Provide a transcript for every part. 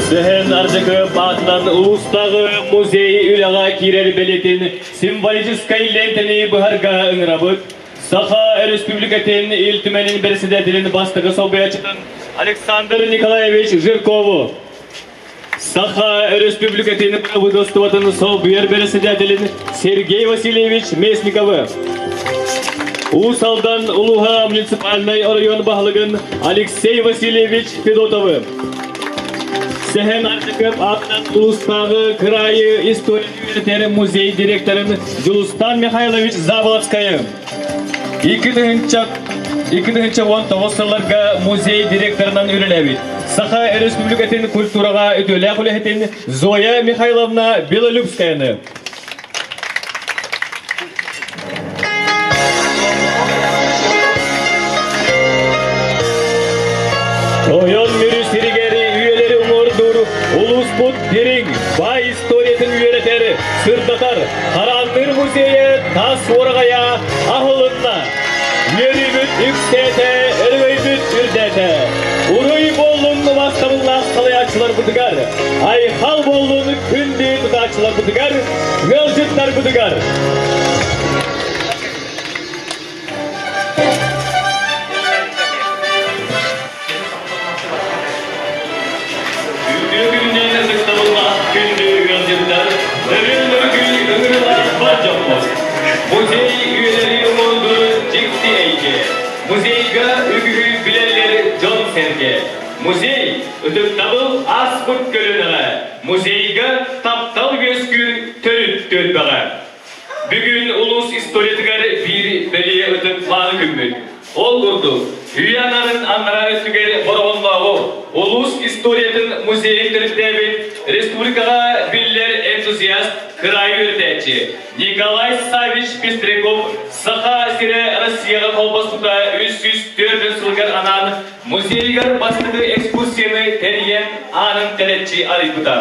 Сэһэн Ардыкы аатынан улуустааҕы музей үлэҕэ киирэр бэлиэтин символическай лиэнтэни быһарга ыҥырабыт. Саха Өрөспүүбүлүкэтин Ил Түмэнин бэрэссэдээтэлин бастакы солбуйааччытын Александр Николаевич Жиркову, Саха Өрөспүүбүлүкэтин Бырабыыталыстыбатын солбуйар бэрэссэдээтэлин Сергей Васильевич Местниковы, Уус Алдан улууһа муниципальнай оройуон баһылыгын Алексей Васильевич Федотовы, Сэһэн Ардыков аатынан улуустааҕы кыраайы история үөрэтэр музей директорын Дьулустан Михайлович Заболоцкайы, 2019 сылларга музей директорынан үлэлээбит Саха Өрөспүүбүлүкэтин культураҕа үтүөлээх үлэһитин Зоя Михайловна Белолюбскаяны. Тойон Мүрү сиригэр үйэлэри уҥуордуур улууспут дириҥ, баай историятын үөрэтэр, сырдатар Хараанныыр музейа тас уораҕайа аһылынна. Үөрүүбүт үксээтэ, өрөгөйбүт үрдээтэ. Уруй буоллун убаастабыллаах салайааччыларбытыгар, айхал буоллун күндү тутааччыларбытыгар, ыалдьыттарбытыгар! Үтүө күнүнэн ытыктабыллаах күндү ыалдьыттар, өрүн-өргүн ыҥырыылаах бар дьоммут! Музей үйэлэри уҥуордуур дьикти эйгэ. Музейга үгүһү билэллэр дьон-сэргэ. Музей ытыктабыл ааспыт көлүөнэҕэ, музейга таптал үөскүүр төрүт түөлбэҕэ. Бүгүн улуус историятыгар биир бэлиэ ытык мааны күммүт. Ол курдук, үйэ анарын анараа өттүгэр Бороҕоннооҕу улуус историятын музейын төрүттээбит республикаҕа биллэр энтузиаст, кыраайы үөрэтээччи Николай Саввич Пестряков Саха сирэ Россияҕа холбоспута 304 сылыгар анаан музейыгар бастакы экскурсияны тэрийэн аанын тэлэччи арыйбыта.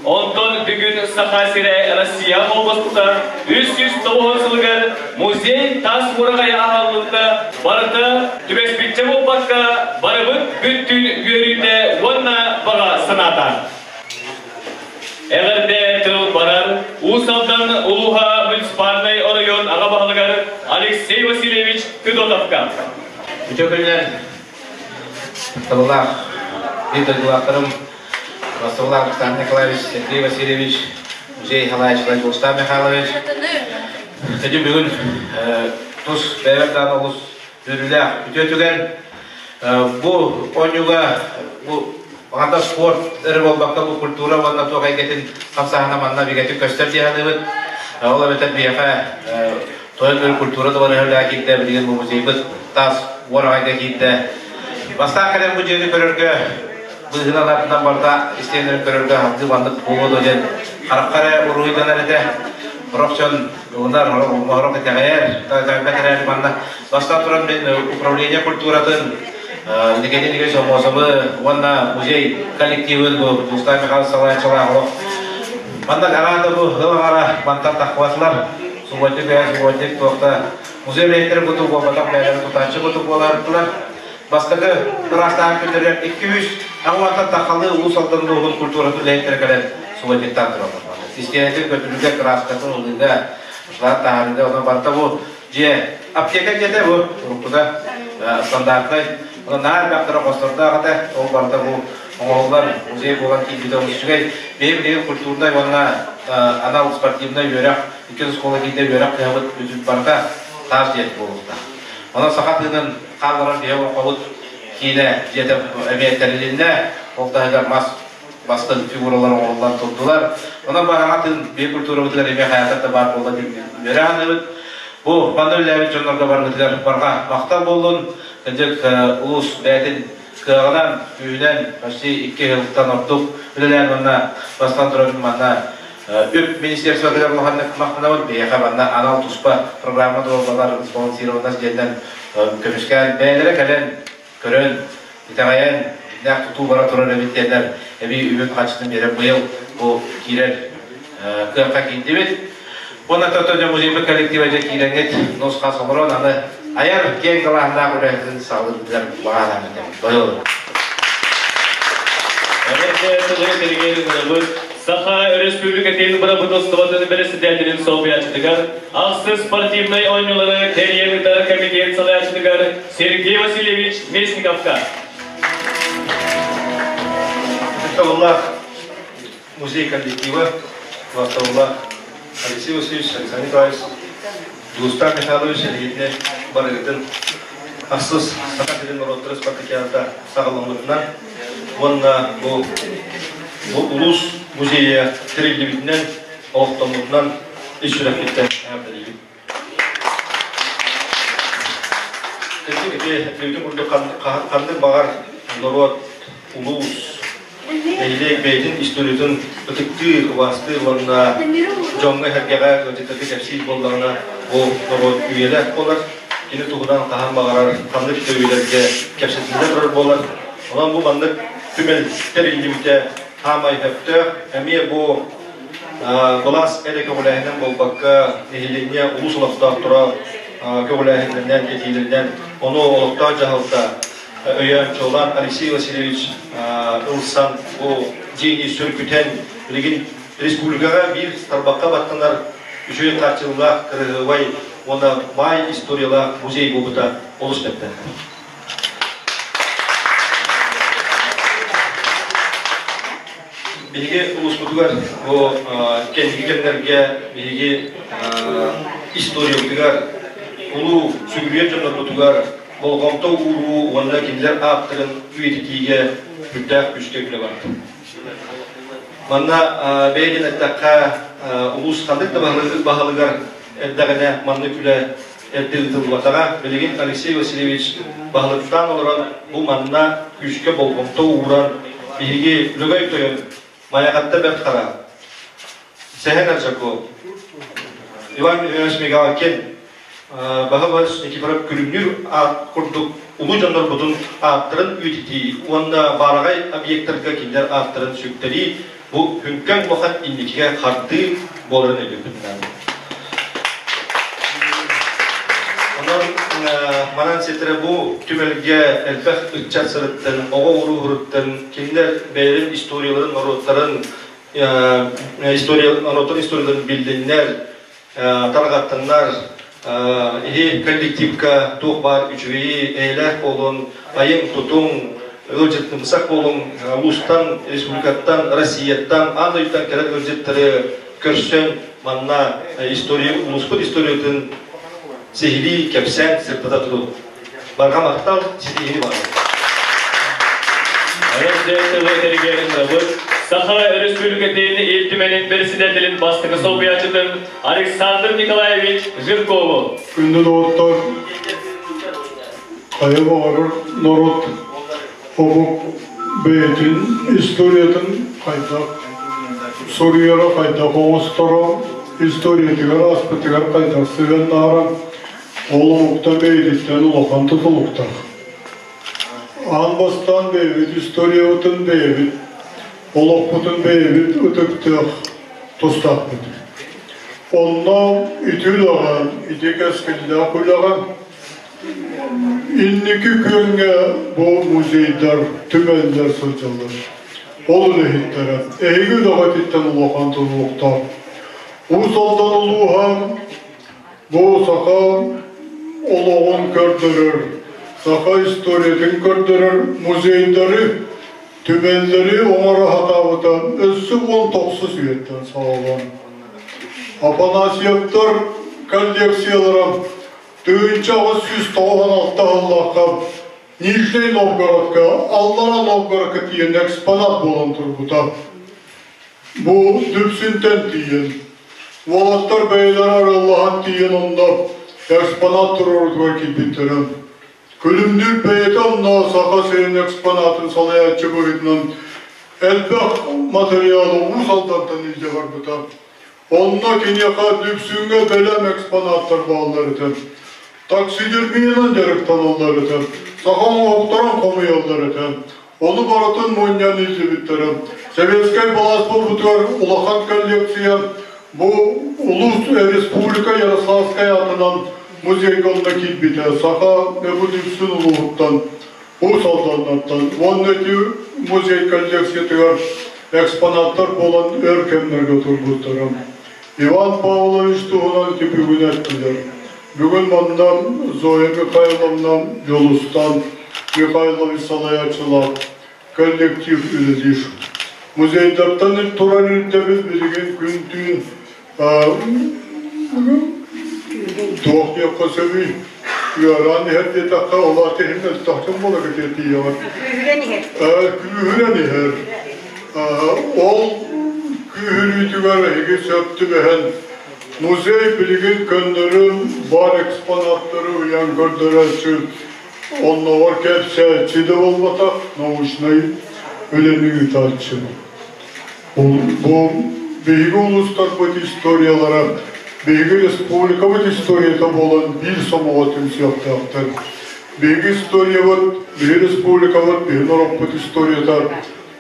Онтон бүгүн Саха сирэ Россия холбоспута 309 сылыгар музей тас уораҕайа аһаллыбыта барыта түбэспиччэ буолбакка барыбыт бүттүүн үөрүүтэ уонна баҕа санаата. Эҕэрдэ тыл барар Уус Алдан улууһа муниципальнай оройуон аҕа баһылыгар Алексей Васильевич Федотовка. Үтүө күнүнэн табылаах биир дойдулаахтарым Василий Александр Николаевич, Сергей Васильевич, музей халааччылар Густав Михайлович. Кэдьи бүгүн тус бэйэбэр даҕаны олус үөрүүлээх үтүө түгэн. Бу оонньууга бу аҥардас спорт эрэ буолбакка бу культура уонна туох эйгэтин хамсааһына манна бигэтик көстөр дии саныыбыт. Ол эбэтэр биһиэхэ Тойон Мүрү культура дыбарыһа киирдэ, билигин бу музейбыт таас уораҕайга киирдэ. Бастаан кэлэн бу дьиэни көрөргө быыһынан артынан барда истиэннэрин көрөргө салгыы маннык буолуо дуо диэн харахха эрэ уруһуйданар этэ. Сорох дьон ылынар, сорох итэҕэйэр, итэҕэйбэт эрээри манна бастаан туран мин управление культуратын Никитин Николаевич Сомосовы уонна музей коллективын бу Густав Михайлович салайааччылаах олох манна араата бу ыл аҥара мантан таххыбатылар субботник бэйэ субботник туохта музей үлэһиттэрин кутук буолбатах бэйэлэрин тутааччы кутук буолаардылар Бастакы ыраастаан күннэригэр 200 аҕуаттан таххалыы Улуус Алдан улууһун культуратын үлэһиттэрэ кэлэн субботниктаан тураллар. Истиэнэтин көтүрүүгэ, кырааскатын ылыыга, шланг таһаарыыга, онон барыта бу дьиэ, аптека дьиэтэ бу уруккута стандартнай. Онон наһаа элбэхтэрэ хостордоох этэ, ол барыта бу оҥоһуллар музей буолан киирбитэ олус үчүгэй. Биһи билигин культурнай уонна анал спортивнай үөрэх, икки оскуола киирдэ үөрэх кыһабыт бүтүн барыта таас дьиэ буолуохтаах. Онон саха тыынын хаалларан биһи олоҥхобут киинэ дьиэтэ эмиэ тэрилиннэ. Ол таһыгар мас бастыҥ фигуралар оҥоһуллан турдулар. Онон бараҥа тыын биһи культурабытыгар эмиэ хайаатар да баар буолла диэн үөрэ саныыбыт. Бу манна үлэлээбит дьоннорго барыгытыгар барҕа махтал буоллун. Кырдьык улуус бэйэтин кыаҕынан, күүһүнэн почти 2 сылтан ордук үлэлээн уонна бастаан туран манна Үп министерствотыгар улаханнык махтанабыт. Биһиэхэ манна анал туспа программа туруорбалар, спонсированность диэннэн көмүскээн бэйэлэрэ кэлэн көрөн, итэҕэйэн, дьиҥнээх тутуу бара турар эбит диэннэр эбии үбүн-харчытын биэрэн быйыл бу киирэр кыахха киирдибит. Уонна тото дьэ музейбыт коллектива дьэ киирэҥҥит нус-хас олорон аны айар киэҥ далааһыннаах үлэһитин саҕалыыргытыгар баҕа санаам Дойол. Эҕэрдэ тылы этэригэр ыҥырабыт Саха Өрөспүүбүлүкэтин бырабыыталыстыбатын бэрэссэдээтэлин солбуйааччытыгар, ахсыс спортивнай оонньуулары тэрийэн ыытар комитет салайааччытыгар Сергей Васильевич Местниковка. Ытыктабыллаах музей коллектива, Вахталлах Алексей Васильевич, Александр Николаевич, Дьулустаан Михайлович эһигитини барыгытын ахсыс Саха сирин норуоттара спартакиадата саҕаламмытынан уонна бу улуус музейа тэриллибитинэн, олохтоммутунан ис сүрэхпиттэн эҕэрдэлиибин. Кырдьык ити этилибитин курдук ханнык баҕар норуот, улуус, нэһилиэк бэйэтин историятын ытыктыыр, убаастыыр уонна дьоҥҥо-сэргэҕэ ыалдьыттарга кэпсиир буоллаҕына, бу норуот үйэлээх буолар. Кини туһунан хаһан баҕарар ханнык да үйэлэргэ кэпсэтиллэ турар буолар. Онон бу маннык түмэл тэриллибитэ хаамай сөптөөх. Эмиэ бу былаас эрэ көҕүлээһинэн буолбакка, нэһилиэнньэ улуус олохтоохторо көҕүлээһиннэринэн, этиилэринэн ону олохтоох дьаһалта өйөөн чуолаан Алексей Васильевич ылсан бу дьиэни сөргүтэн билигин республикаҕа биир тарбахха баттанар үчүгэй хааччыллаах кырыһыабай уонна баай историялаах музей буолбута олус бэртэ. Биһиги улууспутугар бу кэнники кэмнэргэ биһиги историябытыгар улуу сүгүрүйэр дьоннорбутугар болҕомто ууруу уонна кинилэр ааттарын үйэтитиигэ сүрдээх күүскэ үлэ барар. Манна бэйэтин эттэххэ, улуус ханнык да баһылыгар эрдэҕинэ маннык үлэ эрдэ ыытыллыбатаҕа. Билигин Алексей Васильевич баһылыктаан олорон бу манна күүскэ болҕомто ууран биһиги Лөгөй Тойон Майаҕатта Бэрт Хара, Сэһэн Аржаков, Иван Иванович Мигалкин Баһа-Бас Никифоров Күлүмнүүр аат курдук улуу дьоннорбутун ааттарын үйэтитии уонна баараҕай объектарга кинилэр ааттарын сүктэрии бу хүҥкэн улахан инникигэ хардыы буоларын өйдүүбүт наада. Онон манан ситэрэ бу түмэлгэ элбэх ыччат сырыттын, оҕо уруһуруттан, кинилэр бэйэлэрин историяларын, норуоттарын история, норуоттарын историяларын биллиннэр, тарҕаттыннар, иһи коллективка туох баар үчүгэйи, эйэлээх буолун, айыҥ-тутуҥ, ыалдьыттымсах буолуҥ, улуустан, республикаттан, Россияттан, аан дойдуттан кэлэр ыалдьыттары көрсөн манна история, улууспут историятын сиһилии кэпсээн сырдата турун. Барҕа махтал, ситиһиини баҕарабын. Эҕэрдэ этэригэр ыҥырабыт Саха Өрөспүүбүлүкэтин Ил Түмэнин председателин бастакы солбуйааччытын Александр Николаевич Жиркову. Күндү доҕоттор, хайа баҕарар норуот омук бэйэтин историятын хайдах суруйара, хайдах оҥосторо, историятыгар ааспытыгар хайдах сыһыаннаһара ол омуктан бэйэтиттэн улахан тутулуктаах. Аан бастаан бэйэбит историябытын бэйэбит олохпутун бэйэбит ытыктыах тустаахпыт. Онно ити үлэҕэ, ити кэскиллээх үлэҕэ инники күөҥҥэ бу музейдар, түмэллэр сылдьаллар. Ол үлэһиттэрэ эһиги үлэҕититтэн улахан тутулуктаах. Уус Алдан улууһа бу саха олоҕун көрдөрөр, саха историятын көрдөрөр музейдары, түмэллэри оҥоро сатаабыта өссө 19 үйэттэн саҕалаан. Афанасьевтар коллекциялара 1896 сыллаахха Нижний Новгородка, Аллара Новгородка тиийэн экспонат буолан турбута. Бу Дүпсүнтэн тиийэн, уолаттар бэйэлэрэ арыаллаһан тиийэн онно экспонат туруорутугар киирбиттэрэ. Күлүмнүүр бэйэтэ онно Саха сирин экспонатын салайааччы быһыытынан элбэх матырыйаалы Уус Алдантан илдьэ барбыта. Онно киниэхэ Дүпсүҥҥэ бэлэм экспонаттар бааллар этэ. Таксидермиянан дьарыктаналлар этэ. Саха оҥоһуктарын хомуйаллар этэ. Ону барытын мунньан илдьибиттэрэ. Советскай былаас буолбутугар улахан коллекция бу улуус республика Ярославскай аатынан музейга онно киирбитэ. Саха Бөбү улууһуттан, Уус Алданнартан уонна ити музей коллекциятыгар экспонаттар буолан өр кэмнэргэ турбуттара. Иван Павлович туһунан ити бүгүн эттилэр. Бүгүн манна Зоя Михайловна Дьулустан Михайлович салайааччылаах коллектив үлэлиир. Музейдартан турар ирдэбил билигин күн-түүн туох диэххэ сөбүй? Ыараан иһэр диэтэххэ, ол аата иһин өлтөхтөн буола кэтиэтийэҕин. Күүһүрэн иһэр. Күүһүрэн иһэр. Ол күүһүрүүтүгэр эһиги сөп түбэһэн музей билигин көннөрү бар экспонаттары ыйан көрдөрөөччү, оннооҕор кэпсээччи да буолбатах, научнай үлэни ыытааччы. Бу биһиги улуустарбыт историялара, биһиги республикабыт историята буолан биир сомоҕо түмсүөхтээхтэр. Биһиги историябыт, биһи республикабыт, биһи норуоппут историята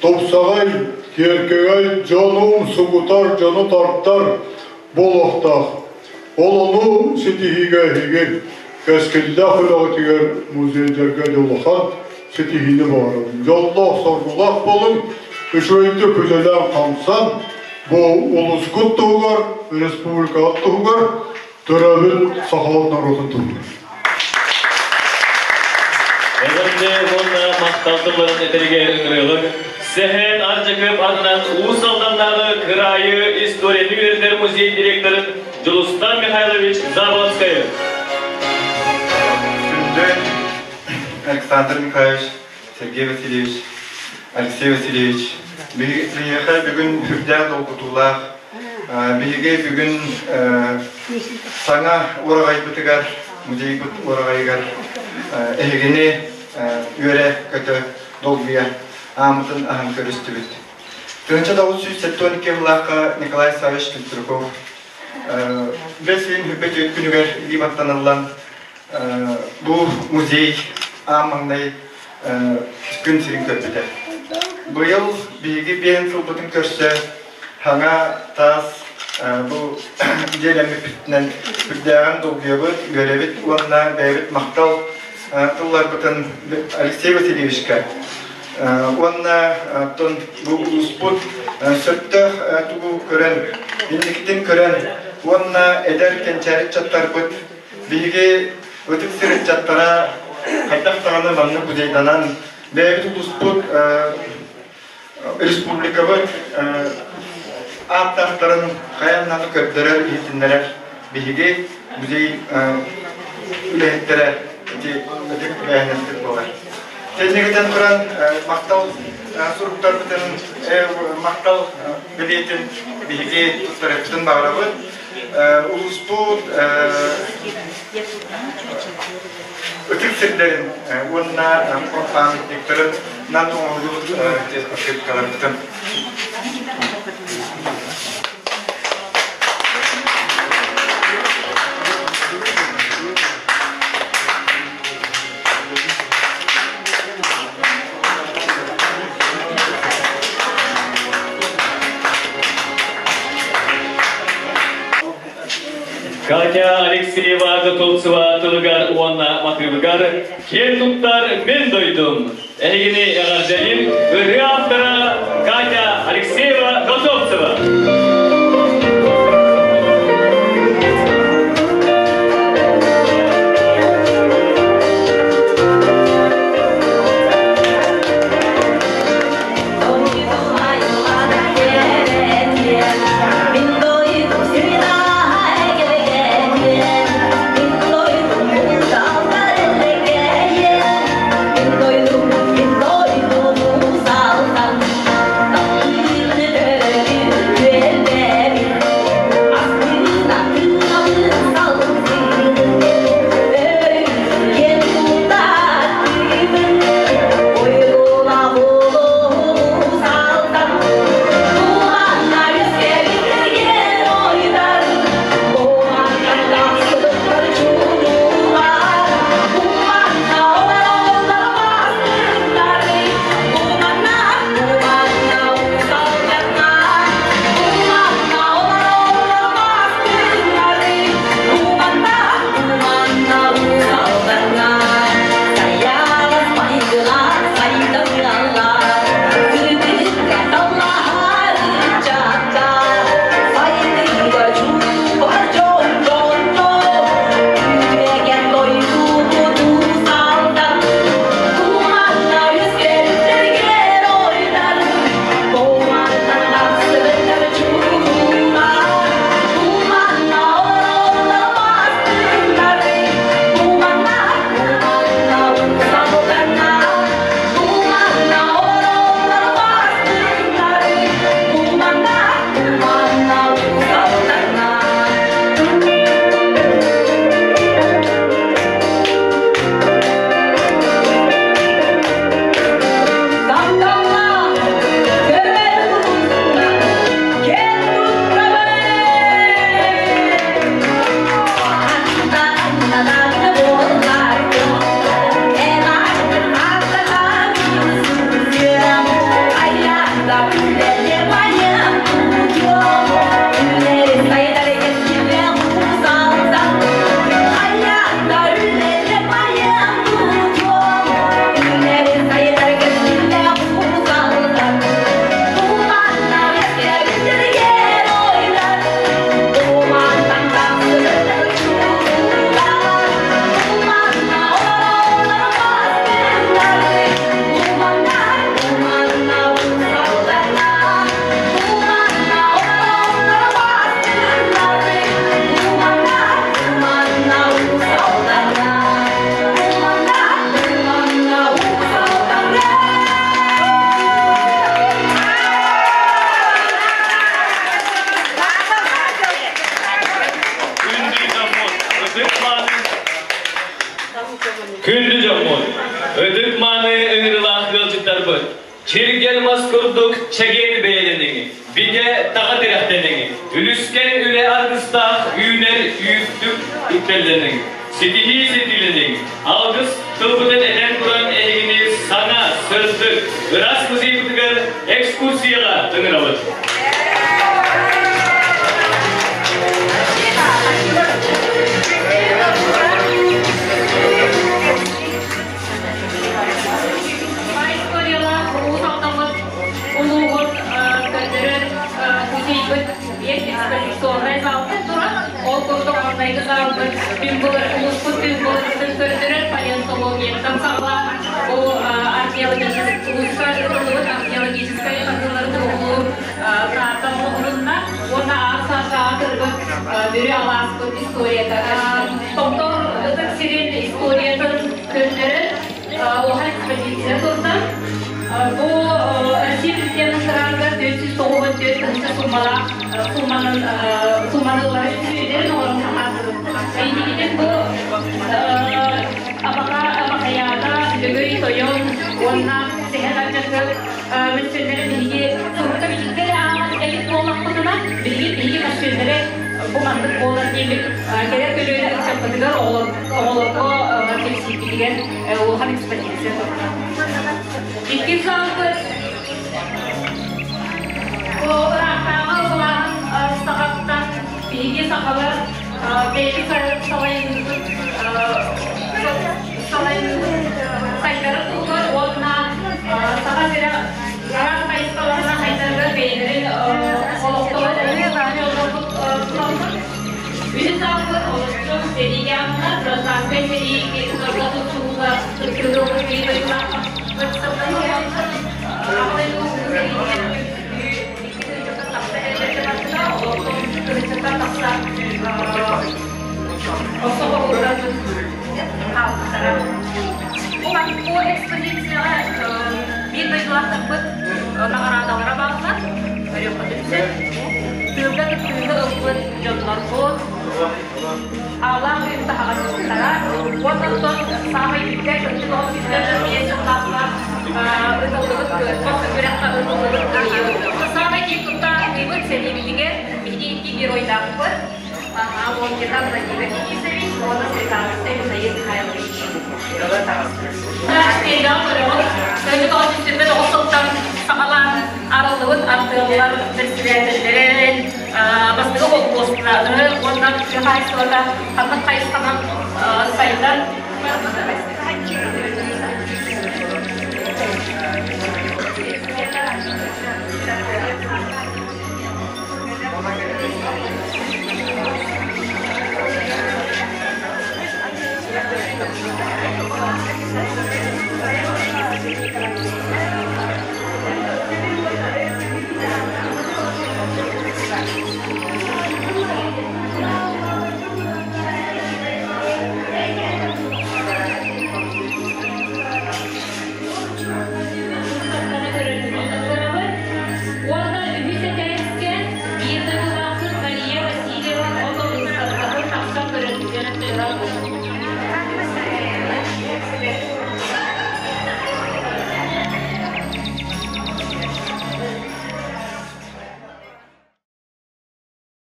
тупсаҕай, киэркэгэй, дьону умсугутар, дьону тардар буолуохтаах. Ол ону ситиһиигэ эһиги кэскиллээх үлэҕитигэр музейдарга дьулахан ситиһиини баҕарабын. Дьоллоох, соргулаах буолуҥ, үчүгэйдик үлэлээн хамсан, бу улускут туһугар, республикаҕыт туһугар, төрөөбүт сахалар норуотун туһугар. Эҕэрдэ уонна махтал тылларын этэригэр ыҥырыаҕыҥ. Сэһэн Ардьакыап атынан Уус Алданнааҕы кыраайы историяны үөрэтэр музей директорын Дьулустан Михайлович Заболоцкайы. Күндү Александр Михайлович, Сергей Васильевич, Алексей Васильевич, биһиэхэ бүгүн сүрдээх долгутуулаах, биһиги бүгүн саҥа уораҕайбытыгар, музейбыт уораҕайыгар эһигини үөрэ-көтө долгуйа ааммытын аһан көрүстүбүт. 1972 сыллаахха Николай Саввич Петруков бэс ыйын хүрбэт күнүгэр илии баттаныллан бу музей аан маҥнай күн сирин көрбүтэ. Быйыл биһиги биэн сылбытын көрсө хаҥа таас бу дьиэлэммиппитинэн үрдээҕин долгуйабыт, үөрэбит уонна бэйэбит махтал тылларбытын Алексей Васильевичка уонна оттон бу улууспут сөптөөх тугу көрөн, инникитин көрөн уонна эдэр кэнчээри ыччаттарбыт биһиги ытык сир ыччаттара хайдах даҕаны маннык музейданан бэйэбит улууспут республикабыт ааттаахтарын хайаан көрдөрөр, иһитиннэрэр биһиги музей үлэһиттэрэ ити ытык эбээһинэспит буолар. Кэннигитэн туран махтал суруктарбытын, махтал билиэтин биһиги туттарыахпытын баҕарабыт. Улууспут ытык сирдэрин уонна памятниктарын нан оҥоһуллубут открыткаларбытын. Катя Алексеева Готовцева тылыгар уонна матыыбыгар киэн туттар мин дойдум. Эһигини эҕэрдэлиир ырыа автора Катя Алексеева Готовцева. Yeah. ыҥырабыт. Чиргэл мас курдук чэгиэн бэйэлэниҥ, бигэ таҕа тирэхтэниҥ, үлүскэн үлэ аргыстаах үүнэр үүттүк үктэллэниҥ, ситиһии ситиилэниҥ, алгыс тылбытын этэн туран эһигини саҥа, сырдык, ыраас музейбытыгар экскурсияҕа ыҥырабыт. Историялаах улуус алтаммыт улууһун көрдөрөр музейбыт биэс экспозиционнай залга турар. Ол курдук маҥнайгы залбыт түҥ былыр улууспут түҥ былыргытын көрдөрөр палеонтологияттан саҕалаан бу археологическай улууска ыытыллыбыт археологическай хатыылары туоһулуур карта оҥоһулунна уонна аар саастааҕа кырбыт Бүрү алааспыт историята Томтор ытык сирин историятын көрдөрөр улахан экспозиция турда. Бу Россия президенин сыраарыгар 494 тыһыынча суммалаах сумманын сумманы үтүөдэрин оҥорон таһаардыбыт. Инникитин бу Абаха Абахайаана, Лөгөй Тойон уонна Сэһэн Ардьакы мөссүөннэрин биһиги сурукка бичиккэ эрэ ааҕан эбит буоллахпытына, билигин биһиги мөссүөннэри бу маннык буолар диэбит кэлэр көлүөнэ ыччаппытыгар оҕолорго кэпсиирбитигэр улахан экспозиция турда. Иккис саалбыт ыраахтааҕы былааһын саҕаттан биһиги сахалар бэйэбит салайыныыбыт салайыныыбыт сайдарын туһугар уонна Саха сирэ араас хайысхаларынан сайдарыгар бэйэлэрин олохторун тураммыт. Үһүс саалбыт олоччу сэриигэ ананар гражданскай сэрии утарыта тутууга кыттыыны ылбыт биир дойдулаахпыт. Аҕа дойду Улуу сэриитигэр икки тыһыынчаттан тахса эрэллэргэ барбыта, олортон тыһыынчаттан тахса Особо хаалбыттара. Бу экспозицияҕа биир дойдулаахтарбыт наҕараадалара бааллар. Көрүөххэ түмсэн. Тыылга кыттыыны ылбыт дьоннорбут аалаах үйүн таһаҕастара. Уонна оттон саамай бүттэ кырдьык оҕо сүүстэрдэн биэс сыллаахха ытыллыбыт кыайбат үрэххэ ытыллыбыт кыайыы. Саамай киэн туттаах сэриибитигэр биһиги икки геройдаахпыт. Лонгина Владимир Денисович уонна Светлановскай Михаил Михайлович. Сылтан саҕалаан арыллыбыт артыаллар председателлэрин, бастакы холкуостары уонна тыа хаһаайыстыбата ханнык хайысханан сайдан.